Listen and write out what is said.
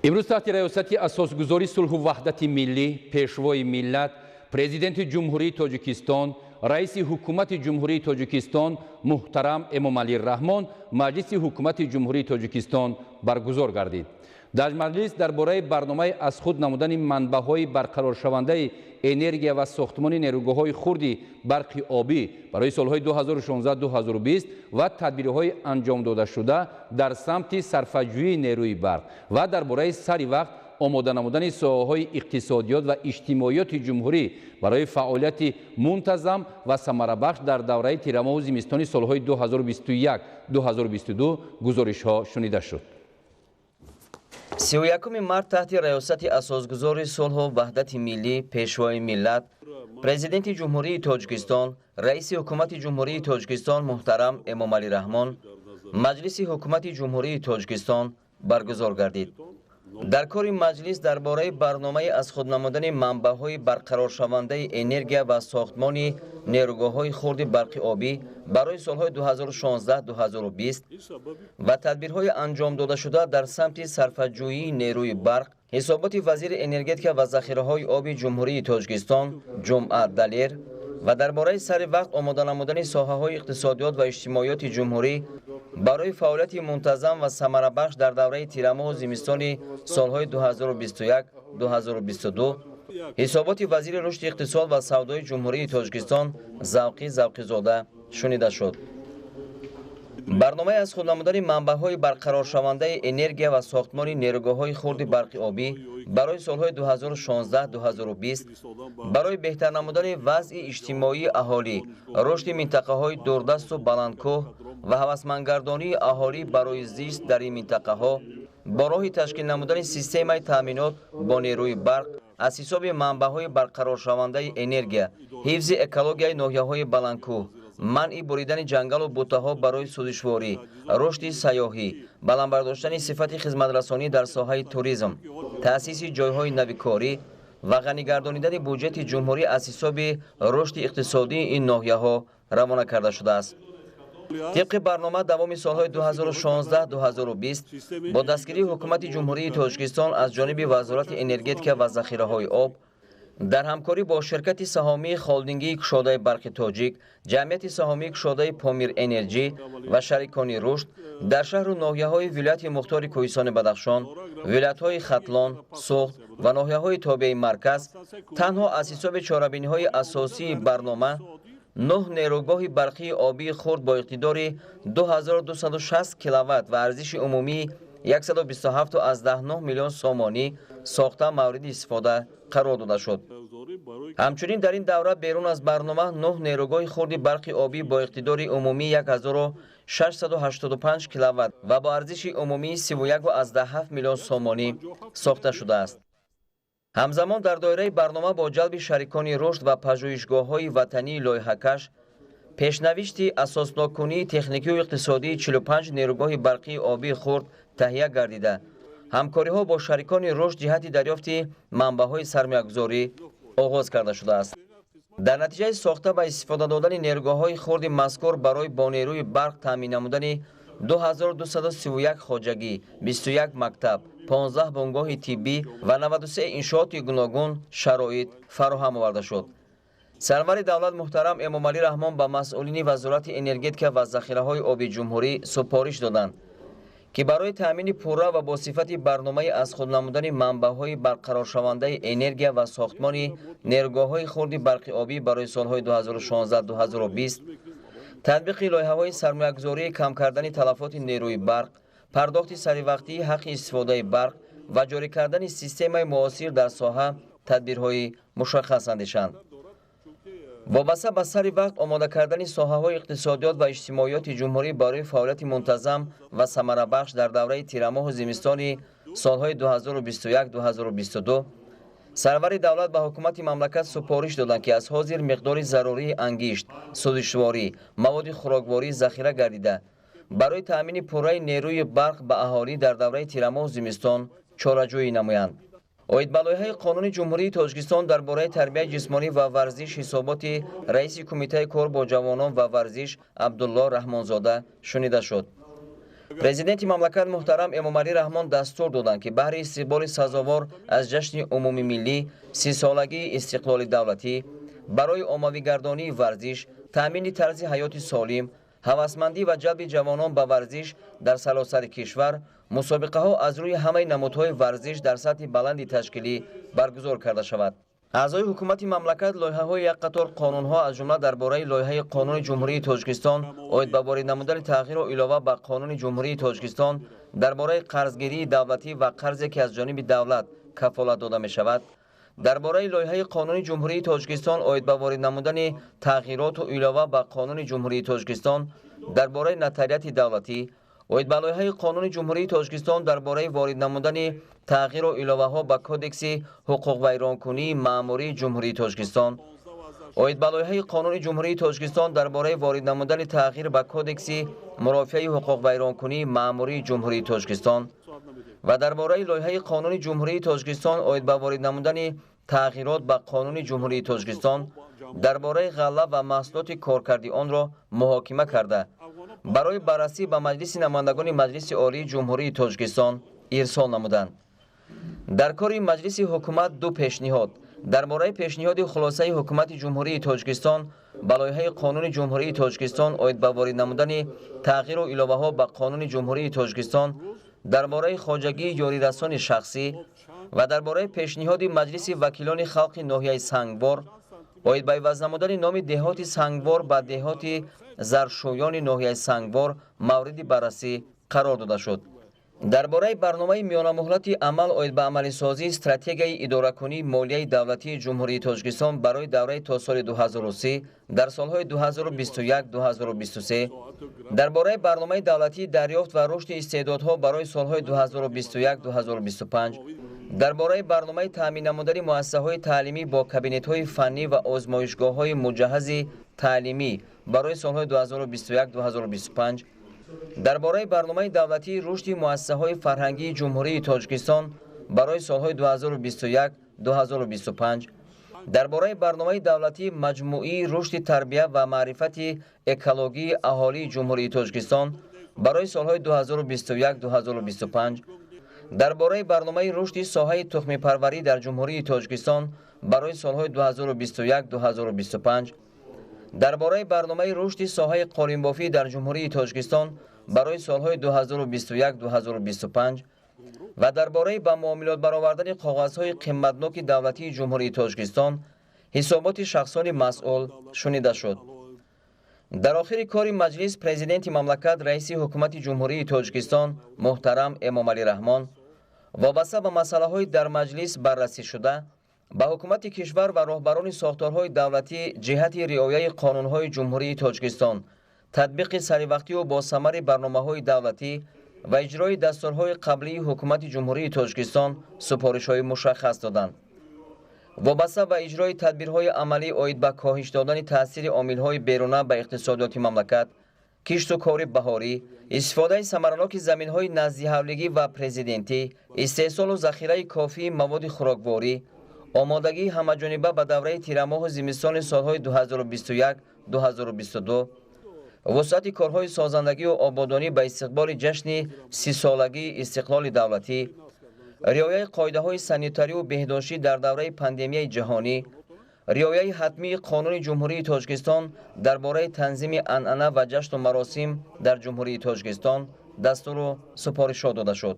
Имрӯз таҳти раёсати асосгузори сулҳу ваҳдати миллӣ, пешвои миллат, президенти Ҷумҳурии Тоҷикистон, раиси ҳукумати Ҷумҳурии Тоҷикистон муҳтарам Эмомалӣ Раҳмон Маҷлиси ҳукумати Ҷумҳурии Тоҷикистон баргузор гардид. Дар маҷлис дар бораи барномаи аз худ намудани манбаъҳои барқароршавандаи энергия ва сохтмони нерӯгоҳҳои хурди барқи обӣ барои солҳои 2016-2020 ва тадбирҳои анҷомдодашуда дар самти сарфаҷӯии нерӯи барқ ва дар бораи сари вақт омода намудани соҳаҳои иқтисодиёт ва иҷтимоиёти ҷумҳурӣ барои фаъолияти мунтазам ва самарабахш дар давраи тирамоҳу зимистони солҳои 2021-2022 гузоришҳо шунида шуд. 31 март таҳти раёсати асосгузори сулҳу ваҳдати миллӣ, пешвои миллат, президенти Ҷумҳурии Тоҷикистон, раиси ҳукумати Ҷумҳурии Тоҷикистон муҳтарам Эмомалӣ Раҳмон Маҷлиси ҳукумати Ҷумҳурии Тоҷикистон баргузор гардид. Дар кори маҷлис дар бораи барномаи аз худ намудани манбаъҳои барқароршавандаи энергия ва сохтмони нерӯгоҳҳои хурди барқи обӣ барои солҳои 2016-2020 ва тадбирҳои анҷомдодашуда дар самти сарфаҷӯии нерӯи барқ ҳисоботи вазири энергетика ва захираҳои оби Ҷумҳурии Тоҷикистон Ҷумъа Далер ва дар бораи сари вақт омода намудани соҳаҳои иқтисодиёт ва иҷтимоиёти ҷумҳурӣ барои фаъолияти мунтазам ва самарабахш дар давраи тирамоҳу зимистони солҳои 2021-2022 ҳисоботи вазири рушди иқтисод ва савдои Ҷумҳурии Тоҷикистон Завқӣ Завқизода шунида шуд. Барномаи аз худ намудани манбаъҳои барқароршавандаи энергия ва сохтмони нерӯгоҳҳои хурди барқи обӣ барои солҳои 2016-2020 барои беҳтар намудани вазъи иҷтимоии аҳолӣ, рушди минтақаҳои дурдасту баландкӯҳ ва ҳавасмандгардонии аҳолӣ барои зист дар ин минтақаҳо бо роҳи ташкил намудани системаи таъминот бо нерӯи барқ аз ҳисоби манбаъҳои барқароршавандаи энергия, ҳифзи экологияи ноҳияҳои баландкӯҳ, манъи буридани ҷангалу бутаҳо барои сӯзишворӣ, рушди сайёҳӣ, баланд бардоштани сифати хизматрасонӣ дар соҳаи туризм, таъсиси ҷойҳои нави корӣ ва ғанигардонидани буҷети ҷумҳурӣ аз ҳисоби рушди иқтисодии ин ноҳияҳо равона карда шудааст. Тибқи барнома давоми солҳои 2016-2020 бо дастгирии ҳукумати Ҷумҳурии Тоҷикистон аз ҷониби Вазорати энергетика ва захираҳои об дар ҳамкорӣ бо ширкати саҳомии холдингии кушодаи барқи тоҷик, ҷамъияти саҳомии кушодаи Помир Энерҷӣ ва шарикони рушд дар шаҳру ноҳияҳои вилояти мухтори Кӯҳистони Бадахшон, вилоятҳои Хатлон, Суғд ва ноҳияҳои тобеи марказ танҳо аз ҳисоби чорабиниҳои асосии барнома 9 нерӯгоҳи барқии обии хурд бо иқтидори 2260 киловатт ва арзиши умумии 127,9 миллион сомонӣ сохта мавриди истифода қарор дода шуд. Ҳамчунин дар ин давра берун аз барнома 9 нерӯгоҳи хурди барқи обӣ бо иқтидори умумии 1685 киловатт ва бо арзиши умумии 31,7 миллион сомонӣ сохта шудааст. Ҳамзамон дар доираи барнома бо ҷалби шарикони рушд ва пажӯҳишгоҳҳои ватании лоиҳакаш пешнавишти асосноккунии техникию иқтисодии 45 нерӯгоҳи барқии обии хурд таҳия гардида, ҳамкориҳо бо шарикони рушд ҷиҳати дарёфти манбаъҳои сармоягузорӣ оғоз карда шудааст. Дар натиҷаи сохта ва истифода додани нерӯгоҳҳои хурди мазкур барои бо нерӯи барқ таъмин намудани 2231 хоҷагӣ, 21 мактаб, 15 бунгоҳи тиббӣ ва 93 иншооти гуногун шароит фароҳам оварда шуд. Сарвари давлат муҳтарам Эмомалӣ Раҳмон ба масъулини Вазорати энергетика ва захираҳои оби ҷумҳурӣ супориш доданд, ки барои таъмини пурра ва бо сифати барномаи аз худ намудани манбаъҳои барқароршавандаи энергия ва сохтмони нерӯгоҳҳои хурди барқи обӣ барои солҳои 2016-2020 татбиқи лоиҳаҳои сармоягузории кам кардани талафоти нерӯи барқ, пардохти саривақтии ҳаққи истифодаи барқ ва ҷорӣ кардани системаи муосир дар соҳа тадбирҳои мушаххас андешанд. Вобаста ба сари вақт омода кардани соҳаҳои иқтисодиёт ва иҷтимоиёти ҷумҳурӣ барои фаъолияти мунтазам ва самарабахш дар давраи тирамоҳу зимистони солҳои 2021-2022 сарвари давлат ба ҳукумати мамлакат супориш доданд, ки аз ҳозир миқдори зарурии ангишт, сӯзишворӣ, маводи хӯрокворӣ захира гардида, барои таъмини пурраи нерӯи барқ ба аҳолӣ дар давраи тирамоҳу зимистон чораҷӯӣ намоянд. Оид ба лоиҳаи қонуни Ҷумҳурии Тоҷикистон дар бораи тарбияи ҷисмонӣ ва варзиш ҳисоботи раиси Кумитаи кор бо ҷавонон ва варзиш Абдулло Раҳмонзода шунида шуд. Президенти мамлакат муҳтарам Эмомалӣ Раҳмон дастур доданд, ки баҳри истиқболи сазовор аз ҷашни умумимиллӣ 30-солагии истиқлоли давлатӣ барои оммавигардонии варзиш, таъмини тарзи ҳаёти солим, ҳавасмандӣ ва ҷалби ҷавонон ба варзиш дар саросари кишвар мусобиқаҳо аз рӯи ҳамаи намудҳои варзиш дар сатҳи баланди ташкилӣ баргузор карда шавад. Аъзои ҳукумати мамлакат лоиҳаҳои як қатор қонунҳо, аз ҷумла дар бораи лоиҳаи Қонуни Ҷумҳурии Тоҷикистон оид ба ворид намудани тағйиру илова ба Қонуни Ҷумҳурии Тоҷикистон дар бораи қарзгирии давлатӣ ва қарзе, ки аз ҷониби давлат кафолат дода мешавад, дар бораи лоиҳаи Қонуни Ҷумҳурии Тоҷикистон оид ба ворид намудани тағйироту илова ба Қонуни Ҷумҳурии Тоҷикистон дар бораи нотариати давлатӣ, оид ба лоиҳаи Қонуни Ҷумҳурии Тоҷикистон дар бораи ворид намудани тағйиру иловаҳо ба Кодекси ҳуқуқвайронкунии маъмурии Ҷумҳурии Тоҷикистон, оид ба лоиҳаи Қонуни Ҷумҳурии Тоҷикистон дар бораи ворид намудани тағйир ба Кодекси мурофиаи ҳуқуқвайронкунии маъмурии Ҷумҳурии Тоҷикистон ва дар бораи лоиҳаи Қонуни Ҷумҳурии Тоҷикистон оид ба ворид намудани тағйирот ба Қонуни Ҷумҳурии Тоҷикистон дар бораи ғалла ва маҳсулоти коркарди онро муҳокима карда, барои баррасӣ ба Маҷлиси намояндагони Маҷлиси Олии Ҷумҳурии Тоҷикистон ирсол намуданд. Дар кори маҷлиси ҳукумат ду пешниҳод дар бораи пешниҳоди хулосаи Ҳукумати Ҷумҳурии Тоҷикистон ба лоиҳаи Қонуни Ҷумҳурии Тоҷикистон оид ба ворид намудани тағйиру иловаҳо ба Қонуни Ҷумҳурии Тоҷикистон дар бораи хоҷагии ёрирасони шахсӣ ва дар бораи пешниҳоди Маҷлиси вакилони халқи ноҳияи Сангвор оид ба иваз намудани номи деҳоти Сангвор ба деҳоти Заршӯёни ноҳияи Сангвор мавриди баррасӣ қарор дода шуд. Дар бораи барномаи миёнамуҳлати амал оид ба амалисозии стратегияи идоракунии молияи давлатии Ҷумҳурии Тоҷикистон барои давраи то соли 2030 дар солҳои 2021-2023, дар бораи барномаи давлатии дарёфт ва рушди истеъдодҳо барои солҳои 2021-2025, дар бораи барномаи таъмин намудани муассисаҳои таълимӣ бо кабинетҳои фаннӣ ва озмоишгоҳҳои муҷаҳҳази таълимӣ барои солҳои 2021-2025, дар бораи барномаи давлатии рушди муассисаҳои фарҳангии Ҷумҳурии Тоҷикистон барои солҳои 2021-2025, дар бораи барномаи давлатии маҷмӯии рушди тарбия ва маърифати экологии аҳолии Ҷумҳурии Тоҷикистон барои солҳои 2021-2025, дар бораи барномаи рушди соҳаи тухмипарварӣ дар Ҷумҳурии Тоҷикистон барои солҳои 2021-2025, дар бораи барномаи рушди соҳаи қолинбофӣ дар Ҷумҳурии Тоҷикистон барои солҳои 2021-2025 ва дар бораи ба муомилот баровардани коғазҳои қиматноки давлатии Ҷумҳурии Тоҷикистон ҳисоботи шахсони масъул шунида шуд. Дар охири кори маҷлис Президенти мамлакат, Раиси Ҳукумати Ҷумҳурии Тоҷикистон муҳтарам Эмомалӣ Раҳмон вобаста ба масъалаҳои дар маҷлис баррасӣ шуда ба ҳукумати кишвар ва роҳбарони сохторҳои давлатӣ ҷиҳати риояи қонунҳои Ҷумҳурии Тоҷикистон, татбиқи саривақтию босамари барномаҳои давлатӣ ва иҷрои дастурҳои қаблии Ҳукумати Ҷумҳурии Тоҷикистон супоришҳои мушаххас доданд. Вобаста ба иҷрои тадбирҳои амалӣ оид ба коҳиш додани таъсири омилҳои беруна ба иқтисодиёти мамлакат, кишту кори баҳорӣ, истифодаи самараноки заминҳои наздиҳавлигӣ ва президентӣ, истеҳсолу захираи кофии маводи хӯрокворӣ, омодагии ҳамаҷониба ба давраи тирамоҳу зимистони солҳои 2021-2022, вусъати корҳои созандагию ободонӣ ба истиқболи ҷашни 30-солагии истиқлоли давлатӣ, риояи қоидаҳои санитарию беҳдоштӣ дар давраи пандемияи ҷаҳонӣ, риояи ҳатмии Қонуни Ҷумҳурии Тоҷикистон дар бораи танзими анъана ва ҷашну маросим дар Ҷумҳурии Тоҷикистон дастуру супоришҳо дода шуд.